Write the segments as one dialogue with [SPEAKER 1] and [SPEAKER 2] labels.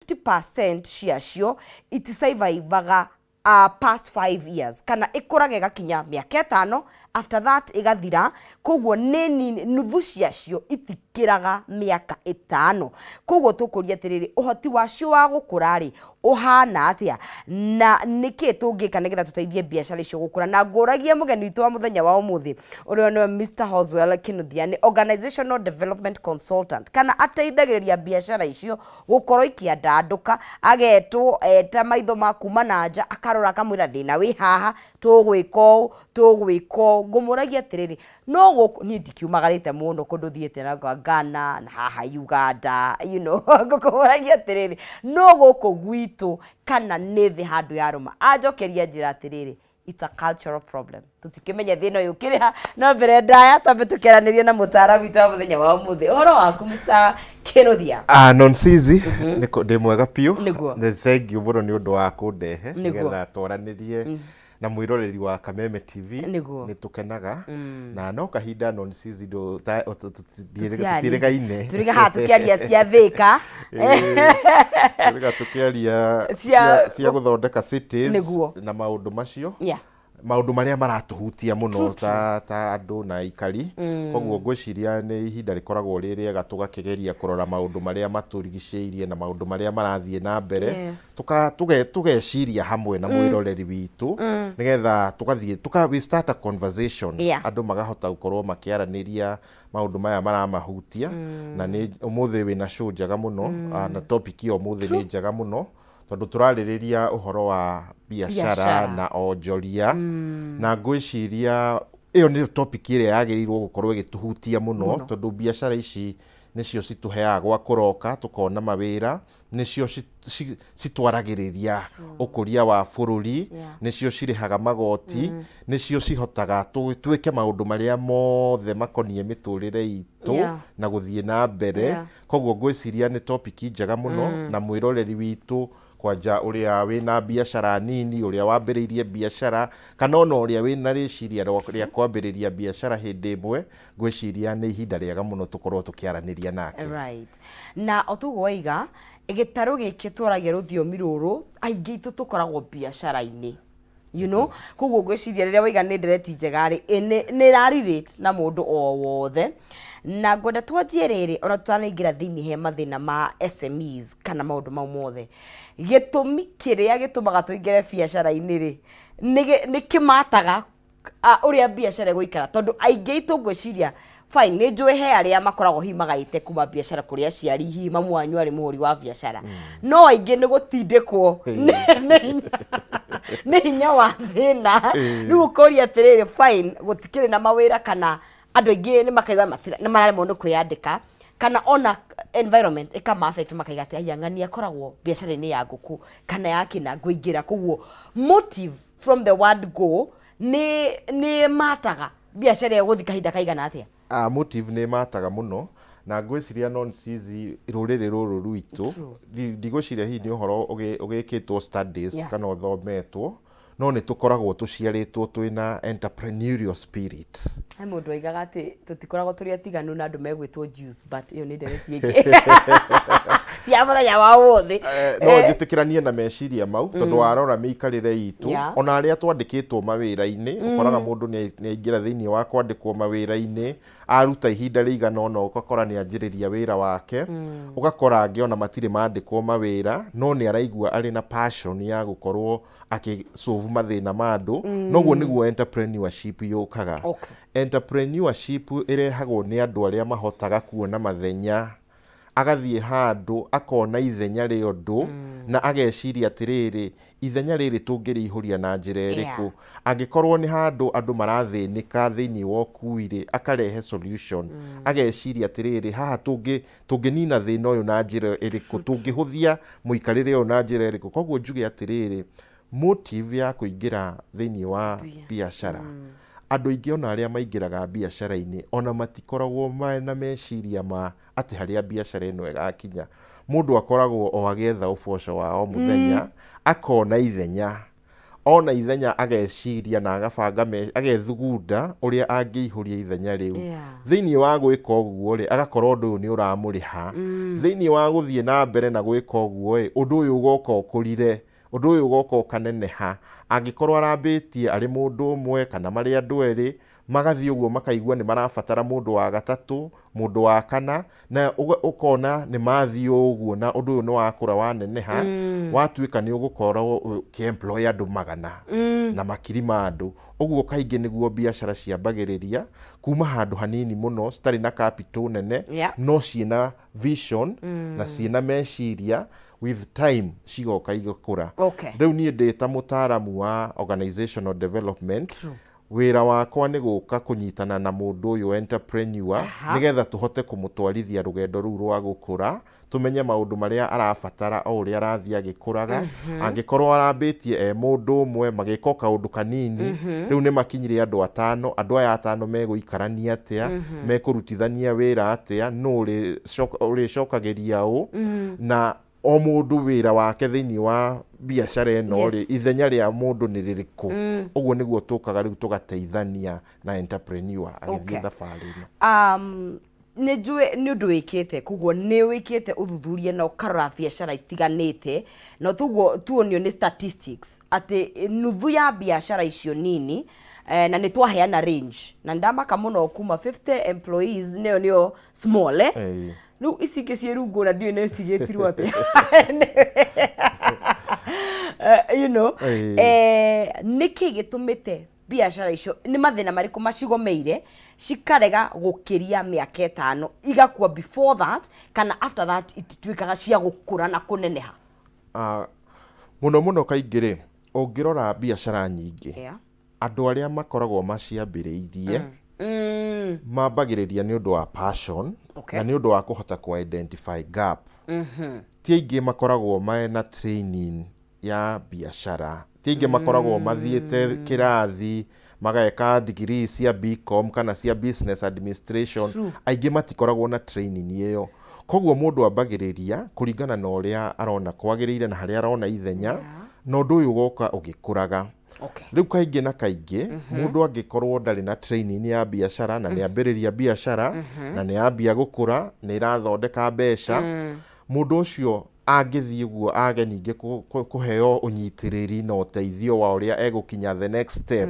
[SPEAKER 1] 50% ciacio itisurvivaga past 5 years, kana ĩkũraga ĩgakinya mĩaka 5, after that ĩgathira. Koguo nĩ nini, nuthu ciacio itikĩraga mĩaka 5. Koguo tũkũria atĩrĩrĩ, ũhoti wacio wa gũkũra rĩ, ũhana atĩa, na nĩkĩ tũngĩka nĩgetha tũteithie biacara icio gũkũra? Na ngũragie mũgeni witũ wa mũthenya wa ũmũthĩ, ũrĩa nĩwe Mr. Hoswell Kinuthia, nĩ organizational development consultant, kana ateithagĩrĩria biacara icio gũkorwo ikĩandandũka. Agetwo eta maitho ma kuma na nja, akarora, akamwĩra thĩna wĩ haha, tũgwĩka ũũ, tũgwĩka ũũ. Ngũmũragia atĩrĩrĩ, no gũkũ niĩ ndikiumagarĩte mũno kũndũ thiĩte na kwa Ghana na haha Uganda, ngũkũragia atĩrĩrĩ, no gũkũ gwitũ kana nĩ thĩ handũ yarũma? Anjokeria njĩra atĩrĩrĩ, it's a cultural problem, tũtikĩmenya thĩna ũyũ ũkĩrĩ ha. No mbere ndaya, twambe tũkĩaranĩria na mũtaaramu witũ wa mũthenya wa ũmũthĩ. Ũhoro waku, Mr. Kinuthia?
[SPEAKER 2] Ah, Nonsizi, ndĩ mwega biũ. Nĩ thank you mũno nĩ ũndũ wa kũndehe nĩgetha twaranĩrie na mwĩroreri wa Kameme TV. Nĩ tũkenaga na no kahinda, Nonsizi, tũtiĩrĩgaine.
[SPEAKER 1] Tũrĩga haha tũkĩaria cia Thĩka.
[SPEAKER 2] Tũrĩga tũkĩaria cia gũthondeka cities na maũndũ macio, maũndũ marĩa maratũhutia mũno ta andũ na aikari. Koguo ngwĩciria nĩ ihinda rĩkoragwo rĩ rĩega tũgakĩgeria kũrora maũndũ marĩa matũrigicĩirie na maũndũ marĩa marathiĩ na mbere, tũgeciria hamwe na mwĩroreri witũ, nĩgetha tũgathiĩ we start a conversation, andũ magahota gũkorwo makĩaranĩria maũndũ maya maramahutia. Na nĩ ũmũthĩ wĩna show njega mũno, na topic ya ũmũthĩ nĩ njega mũno, tondũ tũrarĩrĩria ũhoro wa biacara
[SPEAKER 1] Biacara.
[SPEAKER 2] na onjoria, na ngwĩciria ĩyo nĩyo topic ĩrĩa yagĩrĩirwo gũkorwo ĩgĩtũhutia mũno, tondũ biacara ici nĩcio citũheaga gwa kũroka, tũkona mawĩra, nĩcio citwaragĩrĩria ũkũria wa bũrũri, nĩcio cirĩhaga magoti, nĩcio cihotaga twĩke maũndũ marĩa mothe makoniĩ mĩtũrĩre itũ na gũthiĩ na mbere. Koguo ngwĩciria nĩ topic njega mũno, na mwĩroreri witũ, kwanja ũrĩa wĩna biacara nini, ũrĩa wambĩrĩirie biacara, kana ona ũrĩa wĩna rĩciria rĩa kwambĩrĩria biacara hĩndĩ ĩmwe, ngwĩciria nĩ ihinda rĩega mũno tũkorwo tũkĩaranĩria nake.
[SPEAKER 1] Right, na o toguo waiga, gĩtarũ gĩkĩ twaragia rũthiomi rũrũ, aingĩ itũ tũkoragwo biacara-inĩ, koguo ngwĩciria rĩrĩa waiga nĩ ndereti njega rĩ, ĩ, nĩ ĩra relate na mũndũ o wothe. Na ngwenda twanjie rĩrĩ, ona tũtanaingĩra thĩinĩ he mathĩna ma SMEs kana maũndũ mau mothe, gĩtũmi kĩrĩa gĩtũmaga tũingĩre biacara-inĩ rĩ, nĩ kĩmataga ũrĩa biacara ĩgũikara? Tondũ aingĩ aitũ ngwĩciria, fine, nĩ njũĩ he arĩa makoragwo hihi magaĩte kuma biacara kũrĩ aciari, hihi mamu wanyu arĩ mũhũri wa biacara, no aingĩ nĩ gũtindĩkwo nĩ hinya wa thĩna. Rĩu ũkoria atĩrĩrĩ, fine, gũtikĩrĩ na mawĩra, kana andũ aingĩ nĩ makaigua nĩ mararemwo nĩ kwĩyandĩka, kana ona environment ĩkama affect, makaiga atĩ aya ng'ani akoragwo biacara-inĩ ya ngũkũ kana ya kĩna, ngũingĩra. Koguo motive from the word go nĩ mataga biacara ĩyo gũthi kahinda kaigana atĩa?
[SPEAKER 2] Motive nĩ mataga mũno, na ngwĩciria Nonsizi, rũrĩrĩ rũrũ rwitũ, ndigwĩciria hihi nĩ ũhoro ũgĩkĩtwo studies kana ũthometwo, no nĩ tũkoragwo tũciarĩtwo twĩna entrepreneurial spirit.
[SPEAKER 1] He mũndũ oigaga atĩ tũtikoragwo tũrĩ atiganu na andũ megwĩtwo Jews, but ĩyo nĩ ndereti ĩngĩ ya mũthenya wa ũmũthĩ.
[SPEAKER 2] No njĩtĩkĩranie na meciria mau, tondũ warora mĩikarĩre itũ, ona arĩa twandĩkĩtwo mawĩra-inĩ, ũkoraga mũndũ nĩ aingĩra thĩinĩ wa kwandĩkwo mawĩra-inĩ, aruta ihinda rĩigana ũna, ũgakora nĩ anjĩrĩria wĩra wake. Ũgakora angĩ ona matirĩ mandĩkwo mawĩra, no nĩ araigua arĩ na passion ya gũkorwo akĩ solve mathĩna ma andũ. Noguo nĩguo entrepreneurship yũkaga. Entrepreneurship ĩrehagwo nĩ andũ arĩa mahotaga kuona mathenya, agathiĩ handũ akona ithenya rĩa ũndũ na ageciria atĩrĩrĩ, ithenya rĩrĩ tũngĩrĩihũria na njĩra ĩrĩkũ? Angĩkorwo nĩ handũ andũ marathĩnĩka thĩinĩ wa ũkui rĩ, akarehe solution, ageciria atĩrĩrĩ, haha tũngĩnina thĩna ũyũ na njĩra ĩrĩkũ? Tũngĩhũthia mũikarĩre ũyũ na njĩra ĩrĩkũ? Koguo njuge atĩrĩrĩ, motive ya kũingĩra thĩinĩ wa biacara, andũ aingĩ ona arĩa maingĩraga biacara-inĩ ona matikoragwo mena meciria ma atĩ harĩa biacara ĩno ĩgakinya. Mũndũ akoragwo o agĩetha ũboco wa o mũthenya, akona ithenya. Ona ithenya ageciria na agabanga agethugunda ũrĩa angĩihũria ithenya rĩu. Thĩinĩ wa gwĩka ũguo rĩ, agakorwo ũndũ ũyũ nĩ ũramũrĩha. Thĩinĩ wa gũthiĩ na mbere na gwĩka ũguo ĩ, ũndũ ũyũ ũgoka ũkũrire, ũndũ ũyũ ũgoka ũkaneneha. Angĩkorwo arambĩtie arĩ mũndũ ũmwe kana marĩ andũ erĩ, magathiĩ ũguo makaigua nĩ marabatara mũndũ wa gatatũ, mũndũ wa kana, na ũkona nĩ mathiĩ ũguo na ũndũ ũyũ nĩ wakũra waneneha, watuĩka nĩ ũgũkorwo ũkĩ employ andũ magana na makiri ma andũ. Ũguo kaingĩ nĩguo biacara ciambagĩrĩria kuma handũ hanini mũno citarĩ na capital nene, no ciĩna vision na ciĩna meciria, with time cigoka igakũra. Rĩu niĩ ndĩ ta mũtaaramu wa organizational development, wĩra wakwa nĩ gũka kũnyitana na mũndũ ũyũ entrepreneur, nĩgetha tũhote kũmũtwarithia rũgendo rũu rwa gũkũra, tũmenye maũndũ marĩa arabatara o ũrĩa arathiĩ agĩkũraga. Angĩkorwo arambĩtie e mũndũ ũmwe magĩka o kaũndũ kanini, rĩu nĩ makinyire andũ atano, andũ aya atano megũikarania atĩa, mekũrutithania wĩra atĩa, nũ ũrĩcokagĩria ũ, na o mũndũ wĩra wake thĩinĩ wa biacara ĩno rĩ, ithenya rĩa mũndũ nĩ rĩrĩkũ. Ũguo nĩguo tũkaga rĩu tũgateithania na entrepreneur agĩthiĩ thabarĩ ĩno.
[SPEAKER 1] Nĩ njũĩ nĩ ũndũ wĩkĩte, koguo nĩ wĩkĩte ũthuthuria na ũkarora biacara itiganĩte, na toguo tuonio nĩ statistics atĩ nuthu ya biacara icio nini, na nĩ twaheana range, na nĩ ndamaka mũno kuma 50 employees nĩyo nĩyo small, eh? Rĩu ici ingĩ ciĩ rungu na ndiũĩ nĩ cigĩtirwo atĩa. Nĩkĩ gĩtũmĩte biacara icio, nĩ mathĩna marĩkũ macigomeire cikarega gũkĩria mĩaka 5, igakua before that kana after that itituĩkaga cia gũkũra na kũneneha?
[SPEAKER 2] Mũno mũno kaingĩ rĩ, ũngĩrora biacara nyingĩ, andũ arĩa makoragwo maciambĩrĩirie mambagĩrĩria nĩ ũndũ wa passion na nĩ ũndũ wa kũhota kũ identify gap. Ti aingĩ makoragwo mena training ya biacara, ti aingĩ makoragwo mathiĩte kĩrathi mageka degree cia BCom kana cia business administration. Aingĩ matikoragwo na training ĩyo, koguo mũndũ ambagĩrĩria kũringana na ũrĩa arona kwagĩrĩire na harĩa arona ithenya, na ũndũ ũyũ ũgoka ũgĩkũraga. Rĩu kaingĩ na kaingĩ mũndũ angĩkorwo ndarĩ na training ya biacara na nĩ ambĩrĩria biacara na nĩ ambia gũkũra, nĩ ĩrathondeka mbeca, mũndũ ũcio angĩthiĩ ũguo age ningĩ kũheo ũnyitĩrĩri na ũteithio wa ũrĩa egũkinya the next step,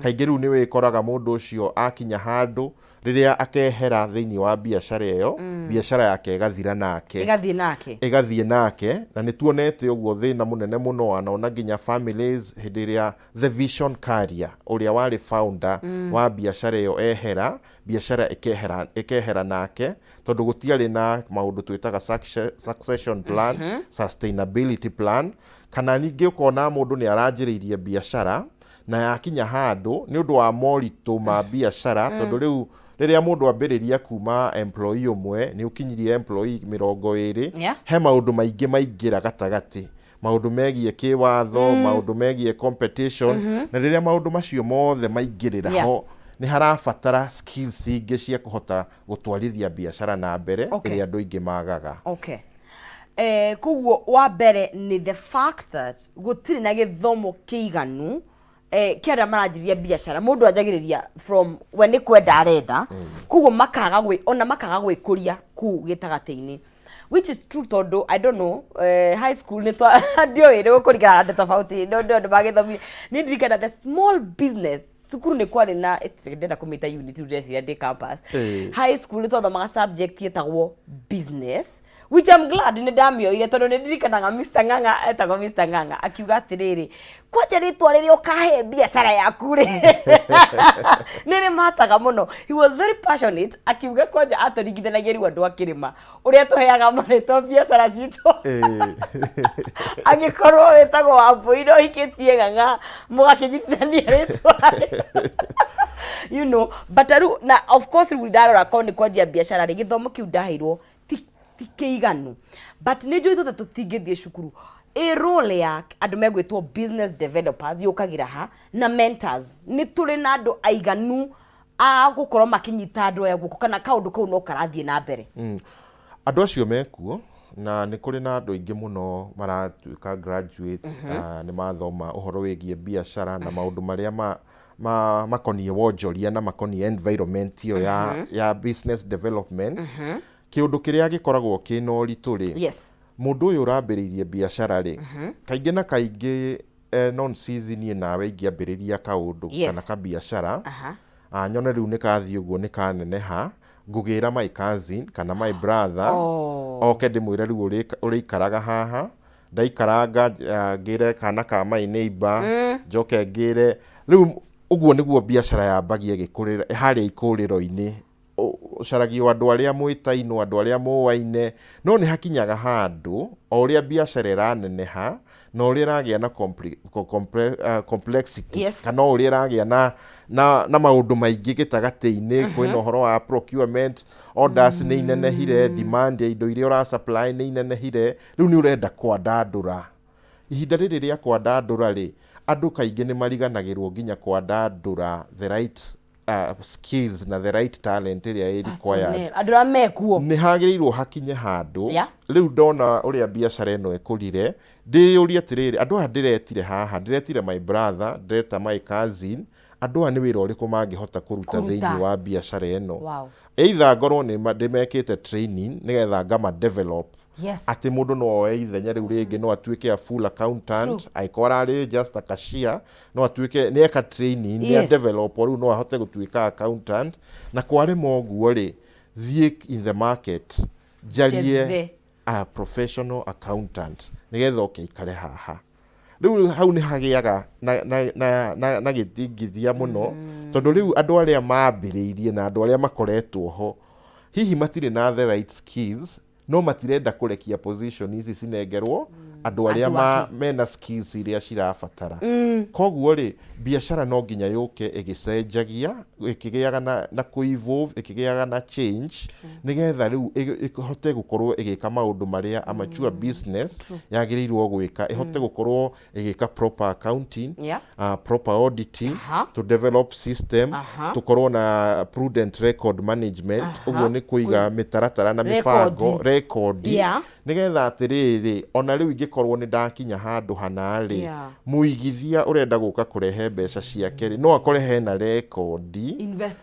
[SPEAKER 2] kaingĩ rĩu nĩ wĩkoraga mũndũ ũcio akinya handũ rĩrĩa akehera thĩinĩ wa biacara ĩyo, biacara yake ĩgathira nake.
[SPEAKER 1] Ĩgathiĩ nake.
[SPEAKER 2] Ĩgathiĩ nake, na nĩ tuonete ũguo thĩna mũnene mũno wanona nginya families hĩndĩ ĩrĩa the vision carrier ũrĩa warĩ founder wa biacara ĩyo ehera, biacara ĩkehera nake, tondũ gũtiarĩ na maũndũ twĩtaga succession plan, sustainability plan. Kana ningĩ ũkona mũndũ nĩ aranjĩrĩirie biacara na yakinya handũ nĩ ũndũ wa moritũ ma biacara, tondũ rĩu rĩrĩa mũndũ ambĩrĩria kuma employee ũmwe nĩ ũkinyirie employee 20, he maũndũ maingĩ maingĩra gatagatĩ, maũndũ megiĩ kĩwatho, maũndũ megiĩ competition, na rĩrĩa maũndũ macio mothe maingĩrĩra ho nĩ harabatara skills ingĩ cia kũhota gũtwarithia biacara na mbere, ĩrĩa andũ aingĩ magaga.
[SPEAKER 1] Okay. Koguo wa mbere nĩ the fact that gũtirĩ na gĩthomo kĩiganu kĩa arĩa maranjĩrĩria biacara. Mũndũ anjagĩrĩria from we nĩ kwenda arenda, koguo makaga gwĩ ona makaga gwĩkũria kũu gĩtagatĩ-inĩ, which is true, tondũ I don't know, high school nĩ twa ndiũĩ nĩ gũkũringana na andũ tofauti, no andũ magĩthomire. Niĩ ndirikana the small business cukuru nĩ kwarĩ na ndĩrenda kũmĩta unit, rĩu ndĩreciria ndĩ campus, high school nĩ twathomaga subject ĩtagwo business, which I'm glad nĩ ndamĩoire, tondũ nĩ ndirikanaga Mr. Ng'ang'a, etagwo Mr. Ng'ang'a, akiuga atĩrĩrĩ, kwanja rĩtwa rĩrĩa ũkahe biacara yaku rĩ nĩ rĩmataga mũno. He was very passionate, akiuga kwanja atũringithanagia rĩu andũ a kĩrĩma ũrĩa tũheaga marĩtwa biacara citũ. Angĩkorwo wĩtagwo Wambũi na ũhikĩtie Ng'ang'a, mũgakĩnyitithania rĩtwa. But rĩu na of course rĩu ndarora korwo nĩ kwanjia biacara rĩ, gĩthomo kĩu ndaheirwo ti kĩiganu, but nĩ njũĩ ithuothe tũtingĩthiĩ cukuru. Ĩ role ya andũ megwĩtwo business developers yũkagĩra ha na mentors? Nĩ tũrĩ na andũ aiganu a gũkorwo makĩnyita andũ aya guoko, kana kaũndũ kau no karathiĩ na mbere?
[SPEAKER 2] Andũ acio mekuo Na nĩ kũrĩ na andũ aingĩ mũno maratuĩka graduates, nĩ mathoma ũhoro wĩgiĩ biacara na maũndũ marĩa makoniĩ wonjoria na makoniĩ environment ĩyo ya business development. Kĩũndũ kĩrĩa gĩkoragwo kĩna ũritũ rĩ, mũndũ ũyũ ũrambĩrĩirie biacara rĩ, kaingĩ na kaingĩ, non sisi niĩ nawe ingĩambĩrĩria kaũndũ kana kabiacara, nyone rĩu nĩ kathiĩ ũguo nĩ kaneneha, ngũgĩra my cousin kana my brother oke ndĩmwĩre rĩu ũrĩikaraga haha, ndaikaranga ngĩre kana ka my neighbor, njoke ngĩre rĩu. Ũguo nĩguo biacara yambagia ĩgĩkũrĩra harĩa ikũrĩro-inĩ. Ũcaragio andũ arĩa mwĩtainwo, andũ arĩa mũwaine, no nĩ hakinyaga handũ o ũrĩa biacara ĩraneneha na ũrĩa ĩragĩa na complexity, kana o ũrĩa ĩragĩa na maũndũ maingĩ gĩtagatĩ-inĩ, kwĩna ũhoro wa procurement, orders nĩ inenehire, demand ya indo iria ũra supply nĩ inenehire, rĩu nĩ ũrenda kwandandũra. Ihinda rĩrĩ rĩa kwandandũra rĩ, andũ kaingĩ nĩ mariganagĩrwo nginya kwandandũra the right skills na the right talent ĩrĩa ĩ required.
[SPEAKER 1] Personnel, andũ arĩa mekuo.
[SPEAKER 2] Nĩ hagĩrĩirwo hakinye handũ rĩu ndona ũrĩa biacara ĩno ĩkũrire, ndĩyũrie atĩrĩrĩ, andũ aya ndĩretire haha, ndĩretire my brother, ndĩreta my cousin, andũ aya nĩ wĩra ũrĩkũ mangĩhota kũruta
[SPEAKER 1] Kũruta.
[SPEAKER 2] thĩinĩ wa biacara ĩno? Either ngorwo nĩ ndĩmekĩte training nĩgetha ngama develop atĩ mũndũ no oe ithenya rĩu rĩngĩ, no atuĩke a full accountant, angĩkorwo ararĩ just a cashier, no atuĩke nĩ eka training, nĩ develop, rĩu no ahote gũtuĩka accountant. Na kwarema ũguo rĩ, thiĩ in the market njarie
[SPEAKER 1] Njethe.
[SPEAKER 2] a professional accountant nĩgetha oke ikare haha. Rĩu hau nĩ hagĩaga na gĩtingithia mũno, tondũ rĩu andũ arĩa mambĩrĩirie na andũ arĩa makoretwo ho hihi matirĩ na the right skills, no matirenda kũrekia position ici cinengerwo andũ arĩa
[SPEAKER 1] Andũ angĩ.
[SPEAKER 2] mena skills iria cirabatara. Koguo rĩ, biacara no nginya yũke ĩgĩcenjagia, ĩkĩgĩaga na kũ-evolve, ĩkĩgĩaga na change, nĩgetha rĩu ĩhote gũkorwo ĩgĩka maũndũ marĩa a mature business yagĩrĩirwo gwĩka, ĩhote gũkorwo ĩgĩka proper accounting, proper auditing, to develop system, tũkorwo na prudent record management. Ũguo nĩ kũiga mĩtaratara na mĩbango, rekondi, nĩgetha atĩrĩrĩ, ona rĩu ingĩkorwo nĩ ndakinya handũ hana rĩ, mũigithia ũrenda gũka kũrehe mbeca ciake rĩ, no akore hena rekondi.
[SPEAKER 1] Invest.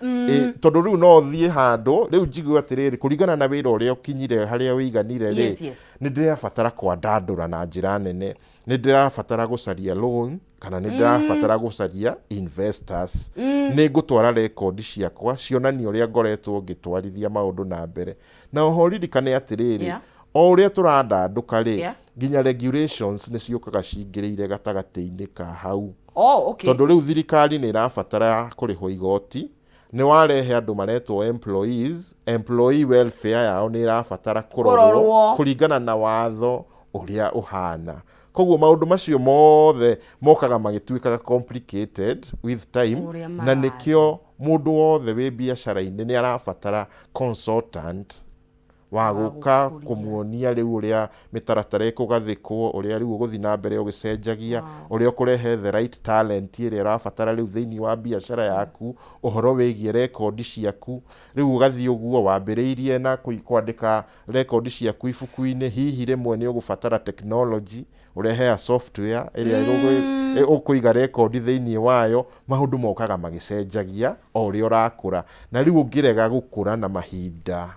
[SPEAKER 2] Tondũ rĩu no thiĩ handũ rĩu njigue atĩrĩrĩ, kũringana na wĩra ũrĩa ũkinyire harĩa ũiganire rĩ, nĩ ndĩrabatara kwandandũra na njĩra nene, nĩ ndĩrabatara gũcaria loan kana nĩ ndĩrabatara gũcaria investors, nĩ ngũtwara rekondi ciakwa cionanie ũrĩa ngoretwo ngĩtwarithia maũndũ na mbere. Na oho ririkane atĩrĩrĩ, o ũrĩa tũrandandũka rĩ, nginya regulations nĩ ciũkaga cingĩrĩire gatagatĩ-inĩ ka hau, tondũ rĩu thirikari nĩ ĩrabatara kũrĩhwo igoti, nĩ warehe andũ maretwo employees, employee welfare yao nĩ ĩrabatara kũrorwo
[SPEAKER 1] Kũrorwo.
[SPEAKER 2] kũringana na watho ũrĩa ũhana. Koguo maũndũ macio mothe mokaga magĩtuĩkaga complicated with time.
[SPEAKER 1] Ũrĩa
[SPEAKER 2] Na
[SPEAKER 1] marathiĩ.
[SPEAKER 2] nĩkĩo mũndũ wothe wĩ biacara-inĩ nĩ arabatara consultant wa
[SPEAKER 1] Wa
[SPEAKER 2] gũka
[SPEAKER 1] gũkũria.
[SPEAKER 2] kũmuonia rĩu ũrĩa mĩtaratara ĩkũgathĩkwo, ũrĩa rĩu ũgũthiĩ na mbere ũgĩcenjagia, ũrĩa ũkũrehe the right talent ĩrĩa ũrabatara rĩu thĩinĩ wa biacara yaku, ũhoro wĩgiĩ rekondi ciaku. Rĩu ũgathiĩ ũguo wambĩrĩirie na kwandĩka rekondi ciaku ibuku-inĩ, hihi rĩmwe nĩ ũgũbatara technology, ũrehe a software ĩrĩa ũkũiga rekondi thĩinĩ wayo. Maũndũ mokaga magĩcenjagia o ũrĩa ũrakũra. Na rĩu ũngĩrega gũkũra na mahinda,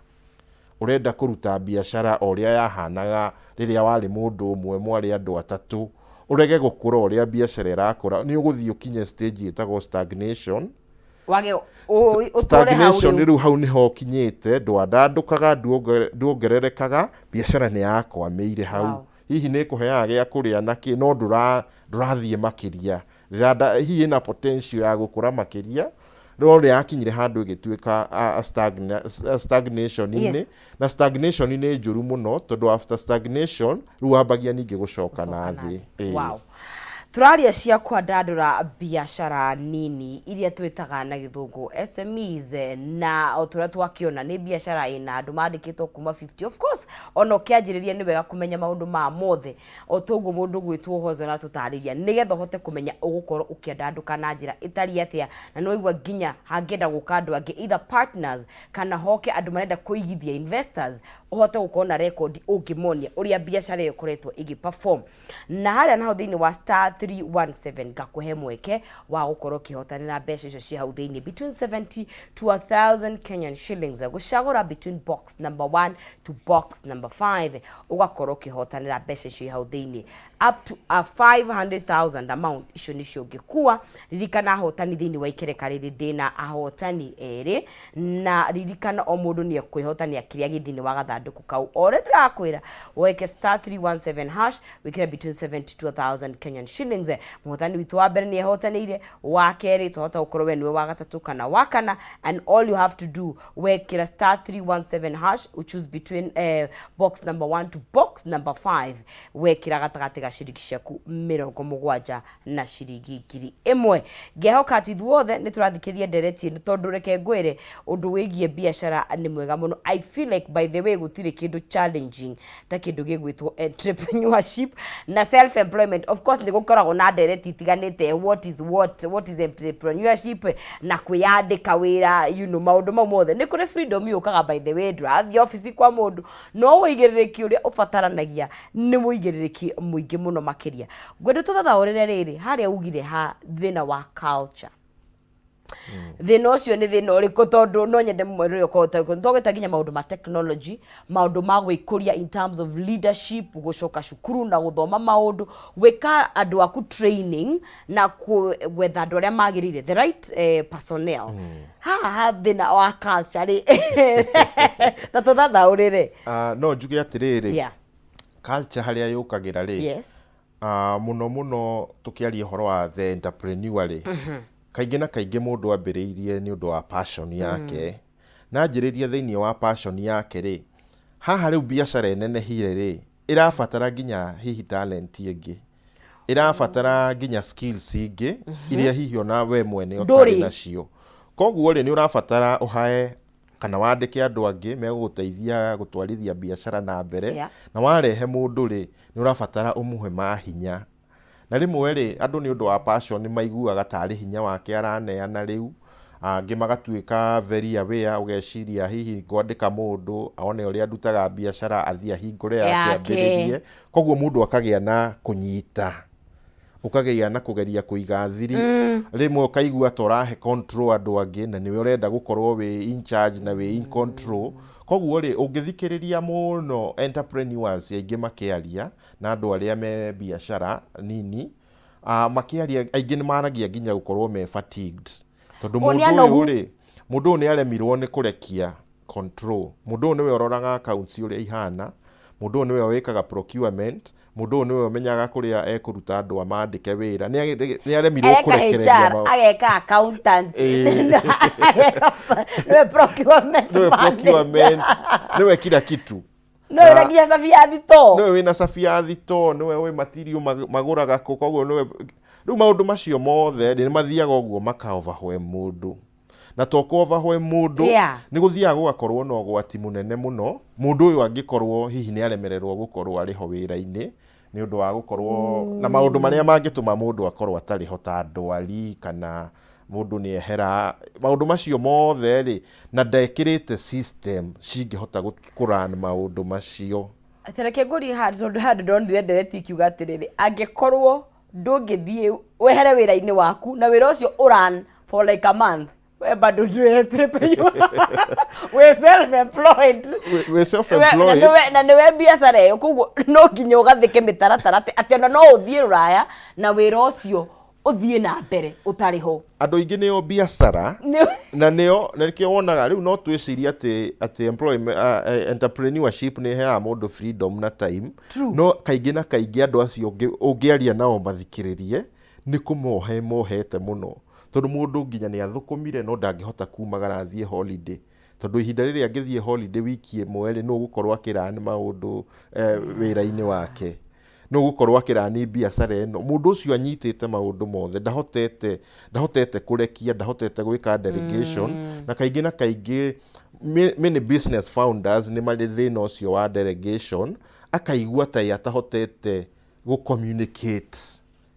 [SPEAKER 2] ũrenda kũruta biacara o ũrĩa yahanaga rĩrĩa warĩ mũndũ ũmwe, mwarĩ andũ atatũ, ũrege gũkũra ũrĩa biacara ĩrakũra, nĩ ũgũthiĩ ũkinye stage ĩtagwo stagnation.
[SPEAKER 1] Wage ũtũre hau.
[SPEAKER 2] Stagnation.
[SPEAKER 1] Rĩu
[SPEAKER 2] rĩu hau nĩho ũkinyĩte, ndwandandũkaga, nduongererekaga, biacara nĩ yakwamĩire hau. Hihi nĩ ĩkũheaga gĩa kũrĩa na kĩ, no ndũrathiĩ makĩria. Hihi ĩna potential ya gũkũra makĩria, no nĩ yakinyire handũ ĩgĩtuĩka a stagnation-inĩ. Na stagnation nĩ njũru mũno, tondũ after stagnation rĩu wambagia ningĩ gũcoka na
[SPEAKER 1] Gũcoka na
[SPEAKER 2] thĩ.
[SPEAKER 1] Wow. Tũraria cia kwandandũra biacara nini iria twĩtaga na gĩthũngũ SMEs, na o tũrĩa twakĩona nĩ biacara ĩna andũ mandĩkĩtwo kuma 50. Of course, ona ũkĩanjĩrĩria nĩ wega kũmenya maũndũ maya mothe o toguo mũndũ gwĩtwo Hozo aratũtarĩria, nĩgetha ũhote kũmenya ũgũkorwo ũkĩandandũka na njĩra ĩtariĩ atĩa. Na nĩ waigua nginya hangĩenda gũka andũ angĩ, either partners kana hoke andũ marenda kũigithia, investors, ũhote gũkorwo na record ũngĩmonia ũrĩa biacara ĩyo ĩkoretwo ĩgĩ perform. Na harĩa naho thĩinĩ wa star 317 ngakũhe mweke wa gũkorwo ũkĩhotanĩra mbeca icio ciĩ hau thĩinĩ, between 70 to 1000 Kenyan shillings, gũcagũra between box number 1 to box number 5, ũgakorwo ũkĩhotanĩra mbeca icio hau thĩinĩ up to a 500,000 amount. Icio nĩcio ũngĩkua. Ririkana ahotani thĩinĩ wa ikereka rĩrĩ, ndĩna ahotani erĩ, na ririkana o mũndũ nĩ ekwĩhotania kĩrĩa gĩ thĩinĩ wa gathandũkũ kau. O ũrĩa ndĩrakwĩra, weke star 317 hash, wĩkĩre between 70 to 1000 Kenyan shillings. Mũhotani witũ wa mbere nĩ ehotanĩire, wa kerĩ twahota gũkorwo we nĩwe wa gatatũ kana wa kana. And all you have to do, wekĩra star 317 hash, you choose between box number 1 to box number 5, wekĩra gatagatĩ ga ciringi ciaku 70 na ciringi 1000. Ngehoka atĩ ithuothe nĩ tũrathikĩrĩria ndereti ĩno, tondũ reke ngwĩre, ũndũ wĩgiĩ biacara nĩ mwega mũno. I feel like, by the way, gũtirĩ kĩndũ challenging ta kĩndũ gĩgwĩtwo entrepreneurship na self employment. Of course, nĩ gũkoragwo na ndereti itiganĩte, what is what is entrepreneurship na kwĩyandĩka wĩra, maũndũ mau mothe. Nĩ kũrĩ freedom yũkaga, by the way, ndũrathiĩ obici kwa mũndũ, no ũigĩrĩrĩki ũrĩa ũbataranagia nĩ mũigĩrĩrĩki mũingĩ mũno makĩria. Ngwenda tũthathaũrĩre rĩrĩ harĩa ugire ha thĩna wa culture. Thĩna ũcio nĩ thĩna ũrĩkũ? Tondũ no nyende mwĩrĩ ũkorwo twagwĩta nginya maũndũ ma technology, maũndũ ma gwĩkũria in terms of leadership, gũcoka cukuru na gũthoma maũndũ, gwĩka andũ aku training na gwetha andũ arĩa magĩrĩire, the right personnel. Haha ha thĩna wa culture rĩ, ta tũthathaũrĩre.
[SPEAKER 2] Ah, no njuge atĩrĩrĩ, culture harĩa yũkagĩra rĩ, mũno mũno tũkĩaria ũhoro wa the entrepreneur rĩ, kaingĩ na kaingĩ mũndũ ambĩrĩirie nĩ ũndũ wa passion yake, na anjĩrĩria thĩinĩ wa passion yake rĩ, haha rĩu biacara ĩnenehire rĩ, ĩrabatara nginya hihi talent ĩngĩ, ĩrabatara nginya skills ingĩ iria hihi ona we mwene ũtarĩ
[SPEAKER 1] Ndũrĩ.
[SPEAKER 2] nacio. Koguo rĩ, nĩ ũrabatara ũhae kana wandĩke andũ angĩ megũgũteithia gũtwarithia biacara na mbere. Na warehe mũndũ rĩ, nĩ ũrabatara ũmũhe mahinya, na rĩmwe rĩ, andũ nĩ ũndũ wa passion nĩ maiguaga tarĩ hinya wake araneana. Rĩu angĩ magatuĩka very aware, ũgeciria hihi ngwandĩka mũndũ one ũrĩa ndutaga biacara, athiĩ ahingũre yake,
[SPEAKER 1] Yake.
[SPEAKER 2] ambĩrĩrie. Koguo mũndũ akagĩa na kũnyita, ũkagĩa na kũgeria kũiga thiri. Rĩmwe ũkaigua ta ũrahe control andũ angĩ, na nĩwe ũrenda gũkorwo wĩ in charge na wĩ in control. Koguo rĩ, ũngĩthikĩrĩria mũno entrepreneurs aingĩ makĩaria na andũ arĩa me biacara nini, makĩaria aingĩ nĩ maragia nginya gũkorwo me fatigued, tondũ
[SPEAKER 1] O, nĩ
[SPEAKER 2] mũndũ ũyũ
[SPEAKER 1] anogu.
[SPEAKER 2] rĩ, mũndũ ũyũ nĩ aremirwo nĩ kũrekia control. Mũndũ ũyũ nĩwe ũroraga accounts ũrĩa ihana, mũndũ ũyũ nĩwe wĩkaga procurement, mũndũ ũyũ nĩwe ũmenyaga kũrĩa ekũruta andũ amandĩke wĩra. Nĩ aremirwo
[SPEAKER 1] Areka
[SPEAKER 2] kũrekereria
[SPEAKER 1] HR, ageka accountant, nĩwe procurement
[SPEAKER 2] nĩwe
[SPEAKER 1] manager.
[SPEAKER 2] Procurement, nĩwe kila kitu.
[SPEAKER 1] Nĩwe wĩna nginya cabi ya thitoo.
[SPEAKER 2] Nĩwe wĩna cabi ya thitoo, nĩwe wĩ material magũraga kũ. Koguo nĩwe rĩu maũndũ macio mothe rĩ, nĩ mathiaga ũguo maka overwhelm mũndũ, na to kũ overwhelm mũndũ, nĩ gũthiaga gũgakorwo na ũgwati mũnene mũno mũndũ ũyũ angĩkorwo hihi nĩ aremererwo gũkorwo arĩ ho wĩra-inĩ nĩ ũndũ wa gũkorwo na maũndũ marĩa mangĩtũma mũndũ akorwo atarĩ ho, ta ndwari kana mũndũ nĩ ehera, maũndũ macio mothe rĩ, na ndekĩrĩte system cingĩhota kũrun maũndũ macio.
[SPEAKER 1] Atĩ reke ngũrie handũ, tondũ handũ ndonire ndereti ikiuga atĩrĩrĩ, angĩkorwo ndũngĩthiĩ wehere wĩra-inĩ waku na wĩra ũcio ũran for like a month, we bado ndũrĩ entrepreneur, wĩ self employed.
[SPEAKER 2] Wĩ self-employed.
[SPEAKER 1] Na nĩwe biacara ĩyo, koguo no nginya ũgathĩke mĩtaratara atĩ ona no ũthiĩ rũraya na wĩra ũcio ũthiĩ na mbere ũtarĩ ho.
[SPEAKER 2] Andũ aingĩ nĩo biacara na nĩo na nĩkĩo wonaga rĩu no twĩcirie atĩ employment, entrepreneurship nĩ ĩheaga mũndũ freedom na time. No kaingĩ na kaingĩ andũ acio ũngĩaria nao mathikĩrĩrie, nĩ kũmohe mohete mũno, tondũ mũndũ nginya nĩ athũkũmire no ndangĩhota kumagara athiĩ holiday, tondũ ihinda rĩrĩa angĩthiĩ holiday wiki ĩmwe rĩ, nũ ũgũkorwo akĩrani maũndũ wĩra-inĩ wake? Nũ ũgũkorwo akĩrani biacara ĩno? Mũndũ ũcio anyitĩte maũndũ mothe, ndahotete kũrekia, ndahotete gwĩka delegation. Na kaingĩ na kaingĩ many business founders nĩ marĩ thĩna ũcio wa delegation, akaigua ta ye atahotete gũ communicate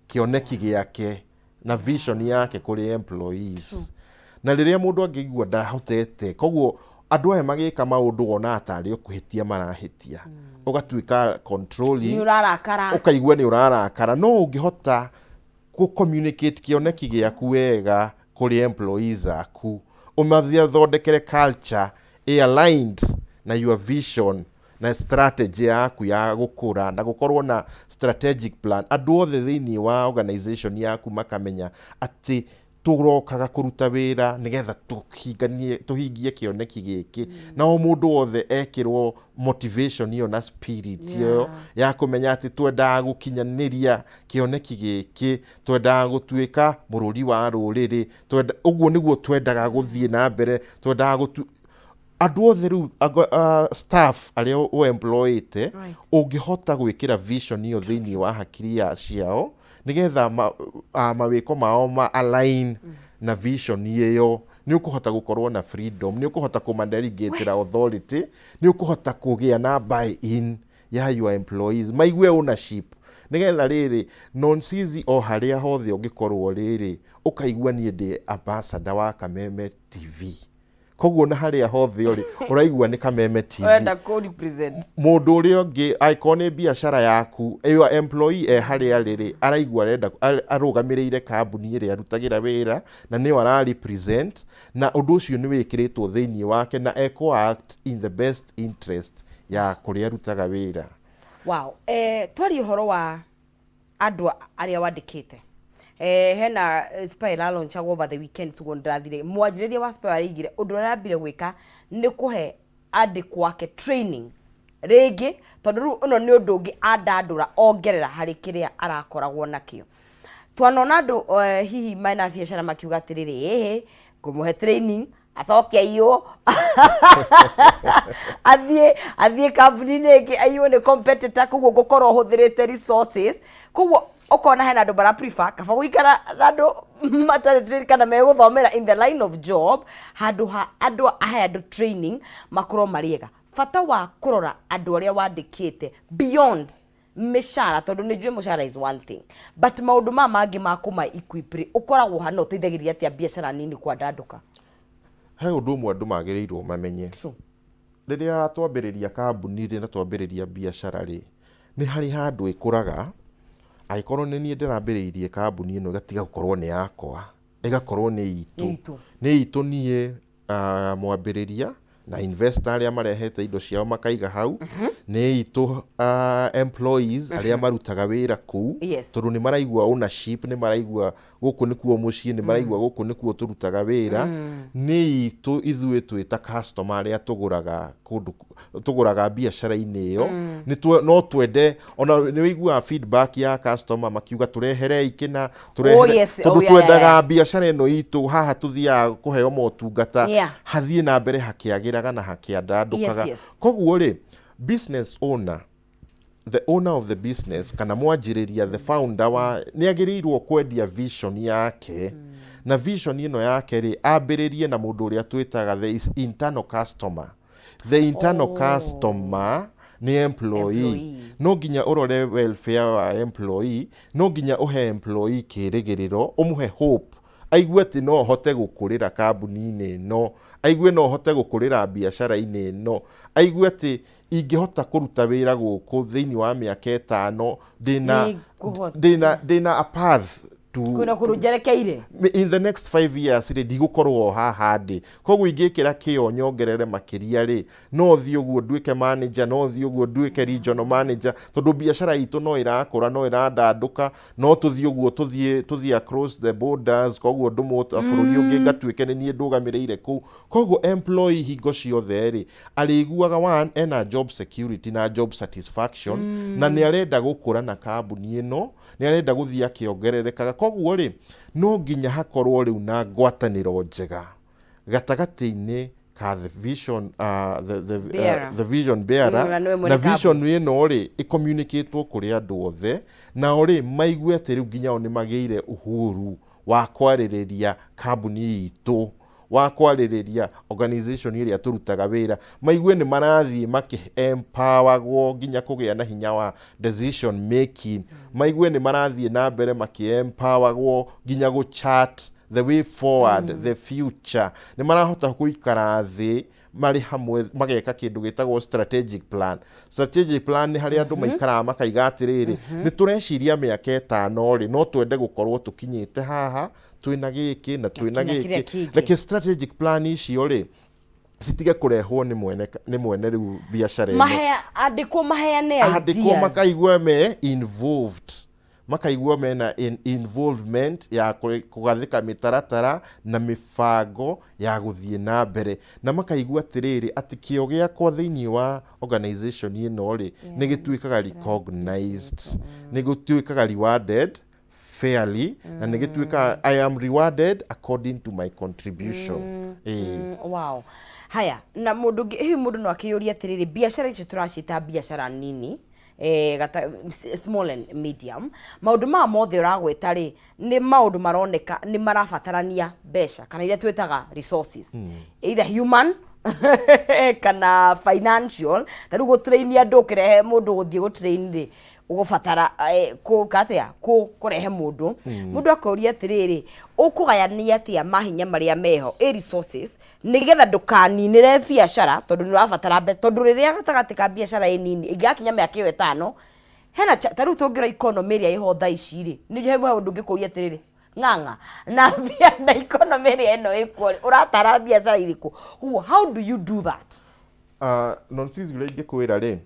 [SPEAKER 2] kĩoneki gĩake na vision yake kũrĩ employees. Na rĩrĩa mũndũ angĩigua ndahotete, koguo andũ aya magĩka maũndũ wonaga tarĩ o kũhĩtia marahĩtia, ũgatuĩka controlling.
[SPEAKER 1] Nĩ ũrarakara.
[SPEAKER 2] Ũkaigua nĩ ũrarakara. No ũngĩhota gũ communicate kĩoneki gĩaku wega kũrĩ employees aku, ũmathondekere culture ĩ aligned na your vision na strategy yaku ya gũkũra, na gũkorwo na strategic plan, andũ othe thĩinĩ wa organization yaku makamenya atĩ tũrokaga kũruta wĩra nĩgetha tũhingie kĩoneki gĩkĩ, na o mũndũ wothe ekĩrwo motivation ĩyo na spirit ĩyo ya kũmenya atĩ twendaga gũkinyanĩria kĩoneki gĩkĩ, twendaga gũtuĩka mũrũri wa rũrĩrĩ, twenda ũguo nĩguo twendaga gũthiĩ na mbere, twendaga gũtu andũ othe rĩu staff arĩa ũemployĩte, ũngĩhota gwĩkĩra vision ĩyo thĩinĩ wa hakiri ya ciao nĩgetha mawĩko mao ma align na vision ĩyo, nĩ ũkũhota gũkorwo na freedom, nĩ ũkũhota kũmadelegatĩra authority, nĩ ũkũhota kũgĩa na buy in ya your employees, maigue ownership, nĩgetha rĩrĩ nonsizi o harĩa hothe ũngĩkorwo rĩrĩ ũkaigua niĩ ndĩ ambassador wa Kameme TV. Koguo na harĩa hothe ũrĩ ũraigua nĩ Kameme TV.
[SPEAKER 1] Ũrenda kũ represent.
[SPEAKER 2] Mũndũ ũrĩa ũngĩ, angĩkorwo nĩ biacara yaku, your employee e harĩa rĩrĩ araigua arenda arũgamĩrĩire kambuni ĩrĩa arutagĩra wĩra na nĩyo ara represent, na ũndũ ũcio nĩ wĩkĩrĩtwo thĩinĩ wake na ekũ act in the best interest ya kũrĩa arutaga wĩra.
[SPEAKER 1] Wow. Twarie ũhoro wa andũ arĩa wandĩkĩte. Hena spy ĩralaunchagwo over the weekend, ũguo ndĩrathire mwanjĩrĩria wa spy araigire ũndũ ũrĩa arambire gwĩka nĩ kũhe andĩkwo ake training rĩngĩ, tondũ rĩu ũno nĩ ũndũ ũngĩ andandũra ongerera harĩ kĩrĩa arakoragwo nakĩo. Twanona andũ hihi mena biacara makiuga atĩrĩrĩ, ĩhĩ, ngũmũhe training acoke aiywo, athiĩ kambuni-inĩ ĩngĩ aiywo nĩ competitor, koguo ngũkorwo hũthĩrĩte resources. Koguo ũkona hena andũ mara prefer kaba gũikara na andũ matarĩ trained kana megũthomera in the line of job, handũ ha andũ ahe andũ training makorwo marĩ ega. Bata wa kũrora andũ arĩa wandĩkĩte beyond mĩcara, tondũ nĩ njũĩ mũcara is one thing, but maũndũ maya mangĩ ma kũma equip rĩ, ũkoragwo hana ũteithagĩrĩria atĩa biacara nini kwandandũka?
[SPEAKER 2] He ũndũ ũmwe andũ magĩrĩirwo mamenye. Rĩrĩa twambĩrĩria kambuni rĩ na twambĩrĩria biacara rĩ, nĩ harĩ handũ ĩkũraga. Angĩkorwo nĩ niĩ ndĩrambĩrĩirie kambuni ĩno, ĩgatiga gũkorwo nĩ yakwa, ĩgakorwo nĩ itũ.
[SPEAKER 1] Nĩ itũ.
[SPEAKER 2] Nĩ itũ niĩ mwambĩrĩria na investor arĩa marehete indo ciao makaiga hau, nĩ itũ employees arĩa marutaga wĩra kũu, tondũ nĩ maraigua ownership, nĩ maraigua gũkũ nĩkuo mũciĩ, nĩ maraigua gũkũ nĩkuo tũrutaga wĩra. Nĩ itũ ithuĩ twĩta customer arĩa tũgũraga kũndũ, tũgũraga biacara-inĩ ĩyo. No twende ona nĩ wĩiguaga feedback ya customer makiuga tũreherei kĩna, tũrehere, tondũ twendaga biacara ĩno itũ haha tũthiaga kũheo motungata hathiĩ na mbere hakĩagĩraga na hakĩandandũkaga. Koguo rĩ, business owner, the owner of the business, kana mwanjĩrĩria, the founder wa, nĩ agĩrĩirwo kwendia vision yake. Na vision ĩno yake rĩ, ambĩrĩrie na mũndũ ũrĩa twĩtaga the is internal customer. The internal customer nĩ employee.
[SPEAKER 1] Employee.
[SPEAKER 2] No nginya ũrore welfare wa employee, no nginya ũhe employee kĩrĩgĩrĩro, ũmũhe hope, aigue atĩ no hote gũkũrĩra kambuni-inĩ ĩno, aigue no hote gũkũrĩra biacara-inĩ ĩno, aigue atĩ ingĩhota kũruta wĩra gũkũ thĩinĩ wa mĩaka 5 ndĩna
[SPEAKER 1] Nĩngũhota.
[SPEAKER 2] ndĩna a path to
[SPEAKER 1] Kwĩna kũndũ njerekeire.
[SPEAKER 2] In the next 5 years rĩ, ndigũkorwo o haha ndĩ. Koguo ingĩkĩra kĩo nyongerere makĩria rĩ, no thiĩ ũguo nduĩke manager, no thiĩ ũguo nduĩke regional manager, tondũ biacara itũ no ĩrakũra, no ĩrandandũka, no tũthiĩ ũguo tũthiĩ across the borders, koguo ndũmwo bũrũri ũngĩ ngatuĩke nĩ niĩ ndũgamĩrĩire kũu. Koguo employee hingo ciothe rĩ, arĩiguaga one, ena job security na job satisfaction, na nĩ arenda gũkũra na kambuni ĩno, nĩ arenda gũthiĩ akĩongererekaga. Koguo rĩ, no nginya hakorwo rĩu na ngwatanĩro njega gatagatĩ-inĩ agatuĩka the vision,
[SPEAKER 1] Bearer.
[SPEAKER 2] The vision bearer.
[SPEAKER 1] Na nĩwe mwene
[SPEAKER 2] Na vision ĩno rĩ, ĩcommunicatwo kũrĩ andũ othe, nao rĩ maigue atĩ rĩu nginya o nĩ magĩire uhuru wa kwarĩrĩria kambuni itũ, wa kwarĩrĩria organization ĩrĩa tũrutaga wĩra, maigue nĩ marathiĩ makĩ empowergwo nginya kũgĩa na hinya wa decision making, maigue nĩ marathiĩ na mbere makĩ empowergwo nginya gũ chart the way forward, the future, nĩ marahota gũikara thĩ marĩ hamwe mageka kĩndũ gĩtagwo strategic plan. Strategic plan nĩ harĩa andũ maikaraga makaiga atĩrĩrĩ, nĩ tũreciria mĩaka 5 rĩ, no twende gũkorwo tũkinyĩte haha, twĩna gĩkĩ na twĩna
[SPEAKER 1] na kĩrĩa
[SPEAKER 2] gĩkĩ.
[SPEAKER 1] Kĩngĩ.
[SPEAKER 2] Reke strategic plan icio rĩ citige kũrehwo nĩ mwene rĩu biacara ĩno.
[SPEAKER 1] Mahea andĩkwo maheane
[SPEAKER 2] Andĩkwo
[SPEAKER 1] ideas.
[SPEAKER 2] Makaigua me involved, makaigua mena involvement ya kũgathĩka mĩtaratara na mĩbango ya gũthiĩ na mbere, na makaigua atĩrĩrĩ, atĩ kĩo gĩakwa thĩinĩ wa organization ĩno rĩ, nĩ gĩtuĩkaga recognized, nĩ gĩtuĩkaga rewarded fairly, na nĩ gĩtuĩkaga I am rewarded according to my contribution. Ĩĩ.
[SPEAKER 1] Wow, haya, na mũndũ ũngĩ hihi mũndũ no akĩyũria atĩrĩrĩ, biacara icio tũraciĩta biacara nini, gata, small and medium, maũndũ maya mothe ũragweta rĩ, nĩ maũndũ maroneka nĩ marabatarania mbeca kana iria twĩtaga resources, either human kana financial. Ta rĩu gũtrain andũ, ũkĩrehe mũndũ gũthiĩ gũtrain rĩ, ũgũbatara kũka atĩa kũrehe mũndũ. Mũndũ akoria atĩrĩrĩ, ũkũgayania atĩa mahinya marĩa meho ĩ resources nĩgetha ndũkaninĩre biacara, tondũ nĩ ũrabatara mbeca, tondũ rĩrĩa gatagatĩ ka biacara ĩ nini ĩngĩgakinya mĩaka ĩyo 5 hena ta rĩu tũngĩrora economy ĩrĩa ĩho thaa ici rĩ, nĩ he mũndũ ũngĩkũria atĩrĩrĩ, ng'ang'a na mbia na economy ĩrĩa ĩno ĩkuo rĩ, ũratara biacara irĩkũ? Ũguo how do you do that?
[SPEAKER 2] Nonsense ũrĩa ingĩkwĩra rĩ,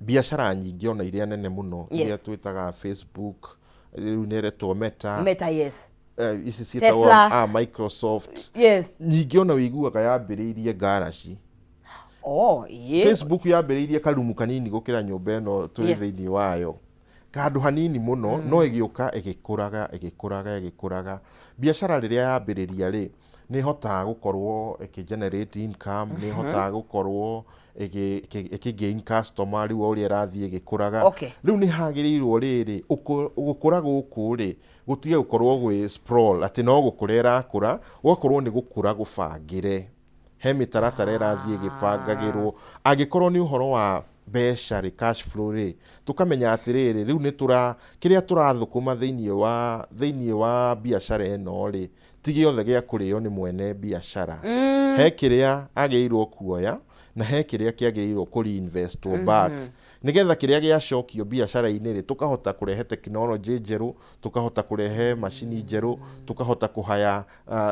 [SPEAKER 2] biacara nyingĩ ona iria nene mũno, iria twĩtaga Facebook, rĩu nĩ ĩretwo Meta,
[SPEAKER 1] Meta, yes.
[SPEAKER 2] Ici ciĩtagwo
[SPEAKER 1] Tesla.
[SPEAKER 2] Microsoft, nyingĩ ona wĩiguaga yambĩrĩirie ngaraci.
[SPEAKER 1] Oh, ĩĩ.
[SPEAKER 2] Facebook yambĩrĩirie karumu kanini gũkĩra nyũmba ĩno tũrĩ thĩinĩ wayo, handũ hanini mũno, no ĩgĩũka ĩgĩkũraga, ĩgĩkũraga, ĩgĩkũraga. Biacara rĩrĩa yambĩrĩria rĩ, nĩ ĩhotaga gũkorwo ĩkĩ generate income, nĩ ĩhotaga gũkorwo ĩkĩ gain customer rĩu o ũrĩa ĩrathiĩ ĩgĩkũraga. Rĩu nĩ hagĩrĩirwo rĩrĩ gũkũra gũkũ rĩ, gũtige gũkorwo gwĩ sprawl, atĩ no gũkũra ĩrakũra, gũgakorwo nĩ gũkũra gũbangĩre, he mĩtaratara ĩrathiĩ ĩgĩbangagĩrwo. Angĩkorwo nĩ ũhoro wa mbeca rĩ, cash flow rĩ, tũkamenya atĩrĩrĩ, rĩu nĩ tũra kĩrĩa tũrathũkũma thĩinĩ wa biacara ĩno rĩ, ti gĩothe gĩa kũrĩo nĩ mwene biacara. He kĩrĩa agĩrĩirwo kuoya na he kĩrĩa kĩagĩrĩirwo kũ reinvestwo back, nĩgetha kĩrĩa gĩacokio biacara-inĩ rĩ, tũkahota kũrehe technology njerũ, tũkahota kũrehe macini njerũ, tũkahota kũhaya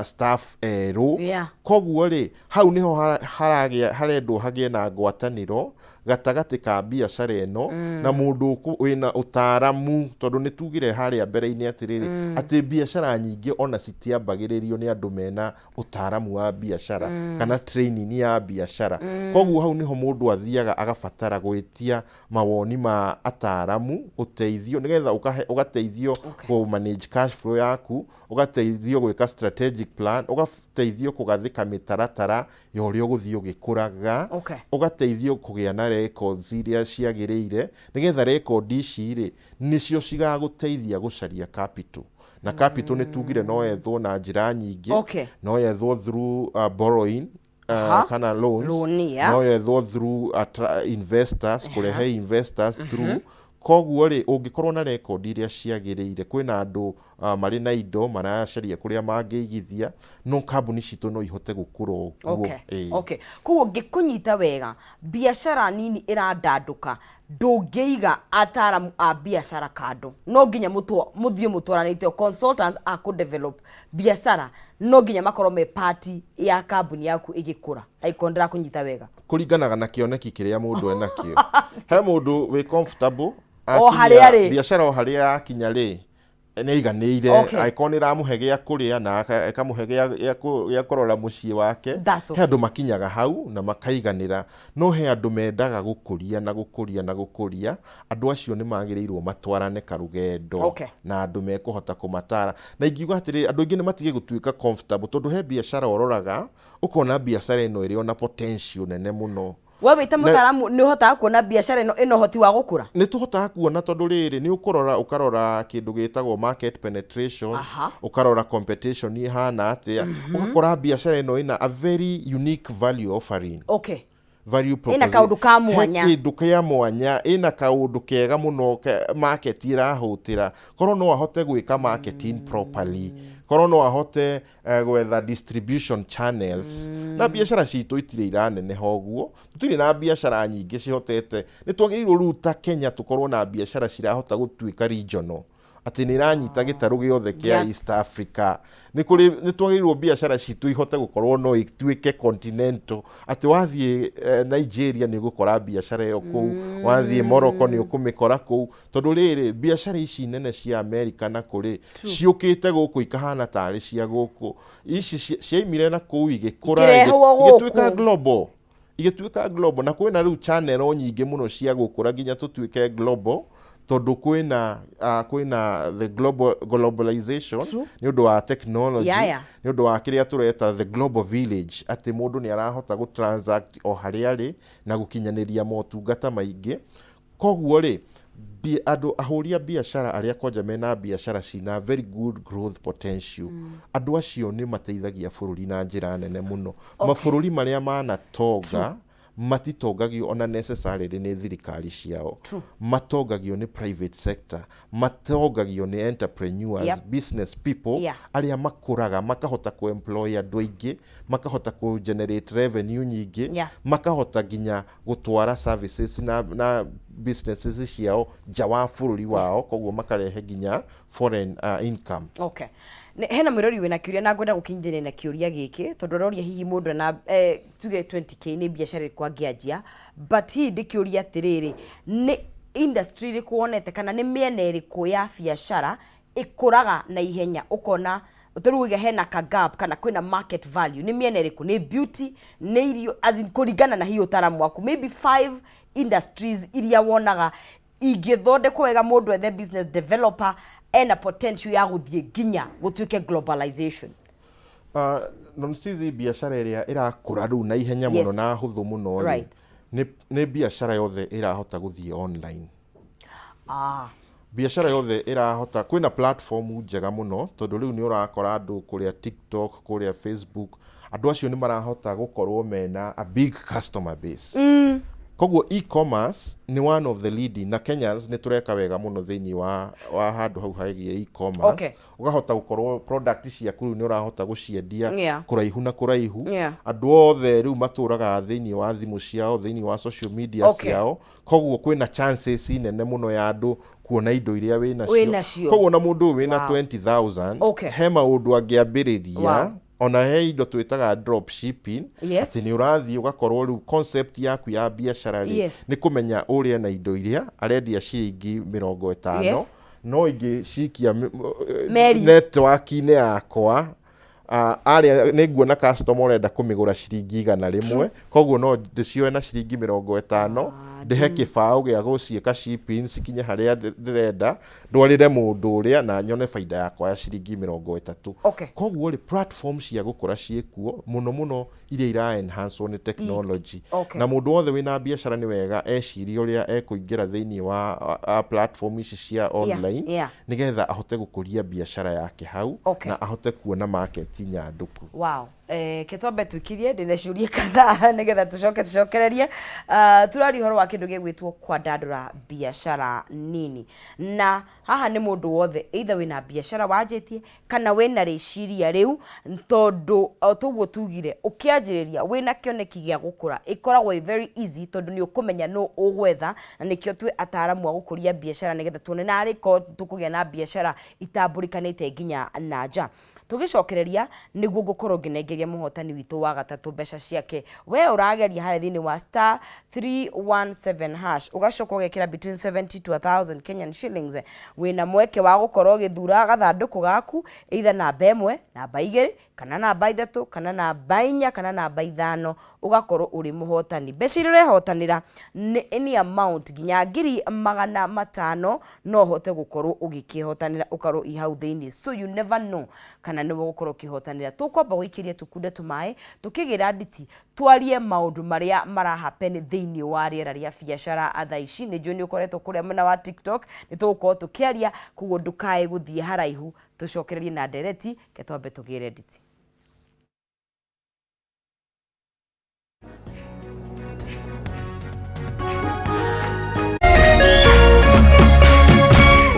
[SPEAKER 2] staff erũ. Koguo rĩ, hau nĩho haragĩa harendwo hagĩe na ngwatanĩro gatagatĩ ka biacara ĩno na mũndũ wĩna ũtaaramu, tondũ nĩ tugire harĩa mbere-inĩ atĩrĩrĩ, atĩ biacara nyingĩ ona citiambagĩrĩrio nĩ andũ mena ũtaaramu wa biacara kana training ya biacara. Koguo hau nĩho mũndũ athiaga agabatara gwĩtia mawoni ma ataaramu, ũteithio, nĩgetha ũgateithio kũ manage cash flow yaku, ũgateithio gwĩka strategic plan, ũgateithio kũgathĩka mĩtaratara ya ũrĩa ũgũthiĩ ũgĩkũraga, ũgateithio kũgĩa na records iria ciagĩrĩire, nĩgetha record ici rĩ, nĩcio cigagũteithia gũcaria capital. Na capital nĩ tugire no yethwo na njĩra nyingĩ. No yethwo through borrowing, kana loans.
[SPEAKER 1] Loan, yeah.
[SPEAKER 2] No yethwo through investors, kũrehe investors through. Koguo rĩ, ũngĩkorwo na record iria ciagĩrĩire, kwĩna andũ marĩ na indo maracaria kũrĩa mangĩigithia, no kambuni citũ no ihote gũkũra ũguo. Ĩĩ.
[SPEAKER 1] Okay, koguo ngĩkũnyita wega, biacara nini ĩrandandũka, ndũngĩiga ataaramu a biacara kando, no nginya mũthiĩ mũtwaranĩte. Consultants a kũ develop biacara no nginya makorwo me part ya kambuni yaku ĩgĩkũra, angĩkorwo ndĩrakũnyita wega.
[SPEAKER 2] Kũringanaga na kĩoneki kĩrĩa mũndũ enakĩo. He mũndũ wĩ comfortable
[SPEAKER 1] O harĩa rĩ.
[SPEAKER 2] Biacara o harĩa yakinya rĩ, Nĩ aiganĩire. Angĩkorwo nĩ ĩramũhe gĩa kũrĩa na ĩkamũhe gĩa kũrora mũciĩ wake.
[SPEAKER 1] That's
[SPEAKER 2] He
[SPEAKER 1] okay.
[SPEAKER 2] andũ makinyaga hau na makaiganĩra, no he andũ mendaga gũkũria na gũkũria na gũkũria. Andũ acio nĩ magĩrĩirwo matwarane karũgendo na andũ mekũhota kũmatara. Na ingiuga atĩrĩrĩ, andũ aingĩ nĩ matige gũtuĩka comfortable, tondũ he biacara ũroraga ũkona biacara ĩno ĩrĩ ona potential nene mũno.
[SPEAKER 1] We wĩ ta mũtaaramu nĩ ũhotaga kuona biacara ĩno ĩna ũhoti wa gũkũra?
[SPEAKER 2] Nĩ tũhotaga kuona, tondũ rĩrĩ, nĩ ũkũrora, ũkarora kĩndũ gĩtagwo market penetration, ũkarora competition ĩhana atĩa, ũgakora biacara ĩno ĩna a very unique value offering. Value
[SPEAKER 1] Ĩna
[SPEAKER 2] proposition.
[SPEAKER 1] Kaũndũ ka mwanya.
[SPEAKER 2] He kĩndũ kĩa mwanya, ĩna kaũndũ kega mũno market ĩrahũtĩra. Korwo no ahote gwĩka marketing properly, korwo no ahote gwetha distribution channels. Na biacara citũ itirĩ iraneneha ũguo, tũtirĩ na biacara nyingĩ cihotete. Nĩ twagĩrĩirwo rĩu ta Kenya tũkorwo na biacara cirahota gũtuĩka regional, atĩ nĩ iranyita gĩtarũ gĩothe kĩa East Africa. Nĩ kũrĩ, nĩ twagĩrĩirwo biacara citũ ihote gũkorwo no ituĩke continental, atĩ wathiĩ Nigeria nĩ ũgũkora biacara ĩyo kũu, wathiĩ Morocco nĩ ũkũmĩkora kũu, tondũ rĩrĩ, biacara ici nene cia America na kũrĩ ciũkĩte gũkũ ikahana tarĩ cia gũkũ. Ici ciaimire na kũu igĩkũra,
[SPEAKER 1] Ikĩrehwo
[SPEAKER 2] igĩtuĩka
[SPEAKER 1] gũkũ.
[SPEAKER 2] global, igĩtuĩka global. Na kwĩna rĩu channel nyingĩ mũno cia gũkũra nginya tũtuĩke global, tondũ kwĩna the globalization nĩ ũndũ wa technology, nĩ ũndũ wa kĩrĩa tũreta the global village, atĩ mũndũ nĩ arahota gũ transact o harĩa arĩ na gũkinyanĩria motungata maingĩ. Koguo rĩ, andũ ahũri a biacara arĩa kwanja mena biacara cina very good growth potential, andũ acio nĩ mateithagia bũrũri na njĩra nene mũno. Mabũrũri marĩa manatonga matitongagio ona necessarily nĩ thirikari ciao. Matongagio nĩ private sector, matongagio nĩ entrepreneurs, business people arĩa makũraga makahota kũ employ andũ aingĩ, makahota kũ generate revenue nyingĩ, makahota nginya gũtwara services na businesses ciao nja wa bũrũri wao, koguo makarehe nginya foreign income.
[SPEAKER 1] Okay. Hena mwĩrori wĩna kĩũria na ngwenda gũkinyithania na kĩũria gĩkĩ, tondũ aroria hihi mũndũ ena tuge 20K nĩ biacara ĩrĩkũ angĩanjia, but hihi ndĩkĩũria atĩrĩrĩ, nĩ industry ĩrĩkũ wonete kana nĩ mĩena ĩrĩkũ ya biacara ĩkũraga na ihenya, ũkona tarĩu uge hena ka gap kana kwĩna market value? Nĩ mĩena ĩrĩkũ? Nĩ beauty, nĩ irio, as in kũringana na hihi ũtaramu waku, maybe five industries iria wonaga ingĩthondekwo wega, mũndũ ethe business developer, ena potential ya gũthiĩ nginya gũtuĩke globalization?
[SPEAKER 2] Nonsizi, biacara ĩrĩa ĩrakũra rĩu na ihenya mũno na hũthũ mũno rĩ, nĩ biacara yothe ĩrahota gũthiĩ online. Biacara yothe ĩrahota, kwĩna platform njega mũno, tondũ rĩu nĩ ũrakora andũ kũrĩa TikTok, kũrĩa Facebook, andũ acio nĩ marahota gũkorwo mena a big customer base. Koguo e-commerce nĩ one of the leading, na Kenyans nĩ tũreka wega mũno thĩinĩ wa handũ hau hegiĩ e-commerce. Ũkahota gũkorwo product ciaku rĩu nĩ ũrahota gũciendia kũraihu na kũraihu. Andũ othe rĩu matũraga thĩinĩ wa thimũ ciao, thĩinĩ wa social media ciao, koguo kwĩna chances nene mũno ya andũ kuona indo iria wĩnacio.
[SPEAKER 1] Wĩnacio.
[SPEAKER 2] Koguo na mũndũ ũyũ wĩna 20,000, he maũndũ angĩambĩrĩria. Ona he indo twĩtaga drop shipping, atĩ nĩ ũrathiĩ ũgakorwo rĩu concept yaku ya biacara rĩ, nĩ kũmenya ũrĩa na indo iria arendia ciringi 50, no ingĩcikia
[SPEAKER 1] Meri.
[SPEAKER 2] Network-inĩ yakwa, arĩa nĩ nguona customer ũrenda kũmĩgũra ciringi 100, koguo no ndĩcioe na ciringi 50, ndĩhe kĩbaũ gĩa gũciĩka shipping cikinye harĩa ndĩrenda, ndwarĩre mũndũ ũrĩa na nyone baida yakwa ya ciringi 30. Koguo rĩ, platform cia gũkũra ciĩkuo mũno mũno, iria ira enhance nĩ technology. Na mũndũ wothe wĩna biacara nĩ wega ecirie ũrĩa ekũingĩra thĩinĩ wa platform ici cia online, nĩgetha ahote gũkũria biacara yake hau na ahote kuona market nyandũku.
[SPEAKER 1] Wow. Ke twambe twĩkirie, ndĩna ciũria kadhaa nĩgetha tũcoke tũcokererie. Tũraria ũhoro wa kĩndũ gĩgwĩtwo kwandandũra biacara nini, na haha nĩ mũndũ wothe, either wĩna biacara wanjĩtie kana wĩna rĩciria rĩu, tondũ o toguo tugire, ũkĩanjĩrĩria wĩna kĩoneki gĩa gũkũra ĩkoragwo ĩ very easy, tondũ nĩ ũkũmenya nũ ũgwetha, na nĩkĩo twĩ ataramu a gũkũria biacara, nĩgetha tuone narĩ ko tũkũgĩa na biacara itambũrĩkanĩte nginya na nja. Tũgĩcokereria nĩguo ngũkorwo ngĩnengeria mũhotani witũ wa gatatũ mbeca ciake. We ũrageria harĩa thĩinĩ wa star 317 hash ũgacoka ũgekĩra between 70 to 1000 Kenyan shillings, wĩna mweke wa gũkorwo ũgĩthura gathandũkũ gaku, either namba ĩmwe, namba igĩrĩ, kana namba ithatũ, kana namba inya, kana namba ithano, ũgakorwo ũrĩ mũhotani. Mbeca iria ũrehotanĩra nĩ any amount nginya 500,000 no ũhote gũkorwo ũgĩkĩhotanĩra ũkorwo i hau thĩinĩ. So you never know kana nĩwe ũgũkorwo ũkĩhotanĩra. Tũkwamba gũikĩria tũkunde tũmaĩ tũkĩgĩra nditi twarie maũndũ marĩa mara happen thĩinĩ wa rĩera rĩa biacara thaa ici. Nĩ njũĩ nĩ ũkoretwo kũrĩa mwena wa TikTok, nĩ tũgũkorwo tũkĩaria, koguo ndũkae gũthiĩ haraihu, tũcokererie na ndereti, ke twambe tũgĩre nditi.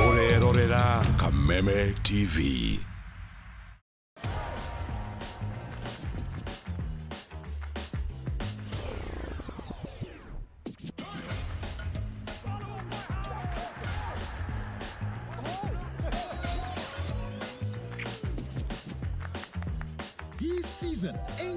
[SPEAKER 3] Ũrerorera Kameme TV.
[SPEAKER 4] This season, enjoy.